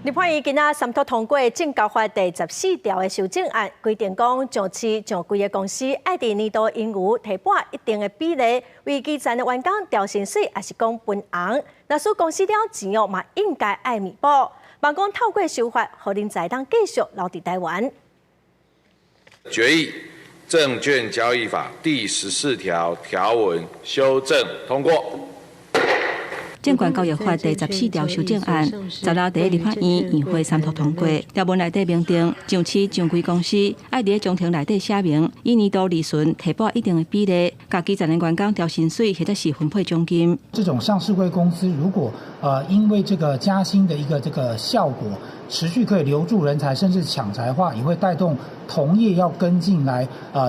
立法院今仔三讀通過證交法第十四條的修正案，規定講上市上櫃的公司愛佇年度盈餘提撥一定的比例，為基層的員工調薪水，抑是講分紅。若輸公司了錢哦，嘛應該愛彌補。望講透過修法，予人才當繼續留佇台灣。決議證券交易法第十四條條文修正通過。證券交易法第十四條修正案，十六佇立法院院會三讀通過。條文內底明定，上市上櫃公司愛佇章程內底寫明，以年度利潤提撥一定的比例，共基層的員工調薪水或者是分配獎金。這種上市櫃公司如果因為這個加薪的一個這個效果，持續可以留住人才，甚至搶才的話，也會帶動同業要跟進來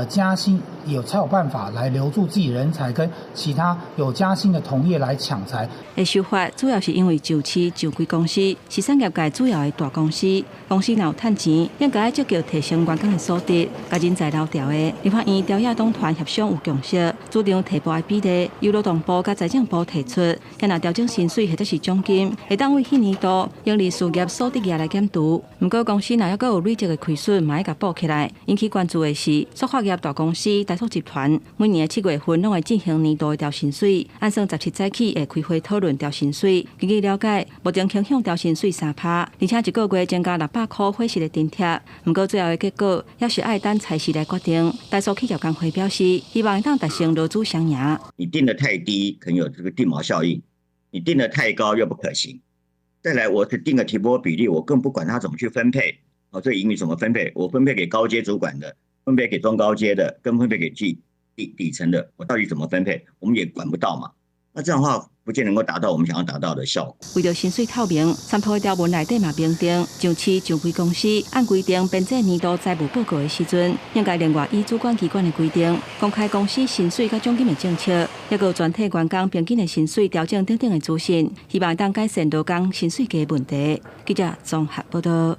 加薪，有才有辦法來留住自己人才，跟其他有加薪的同業來搶才。修法主要是因為上市上櫃公司是產業界主要的大公司，公司若有趁錢，應該積極提升員工的素質，共人才留牢的。立法院朝野黨團協商有共識，主張提撥的比例由勞動部佮財政部提出，若調整薪水或者是獎金，會當為彼年度營利事業所得額來減除。毋過公司若猶閣有累積的虧損，嘛愛共補起來。引起關注的是，塑化業大公司台塑集團每年的7月份攏會進行年度的調薪水，按算17早起會開會討論調薪水。根據了解，目前傾向調薪水3趴，而且一個月增加600箍伙食的津貼。毋過最後的結果，猶是愛等財市來決定。台塑企業工會表示，希望會當達成勞資雙贏。你定得太低，可能有這個定錨效應；你定得太高又不可行。再來，我是定個提撥比例，我更不管他怎麼去分配。哦，這盈餘怎麼分配？我分配給高階主管的，分配給中高階的，跟分配給底層的，我到底怎麼分配？我們也管不到嘛。那這樣的話，不見能夠達到我們想要達到的效果。為著薪水透明，三讀條文內底嘛明定，上市上櫃公司按規定編製年度財務報告的時陣，應該另外依主管機關的規定，公開公司薪水佮獎金的政策，抑閣有全體員工平均的薪水調整等等的資訊，希望當改善勞工薪水低問題。記者綜合報道。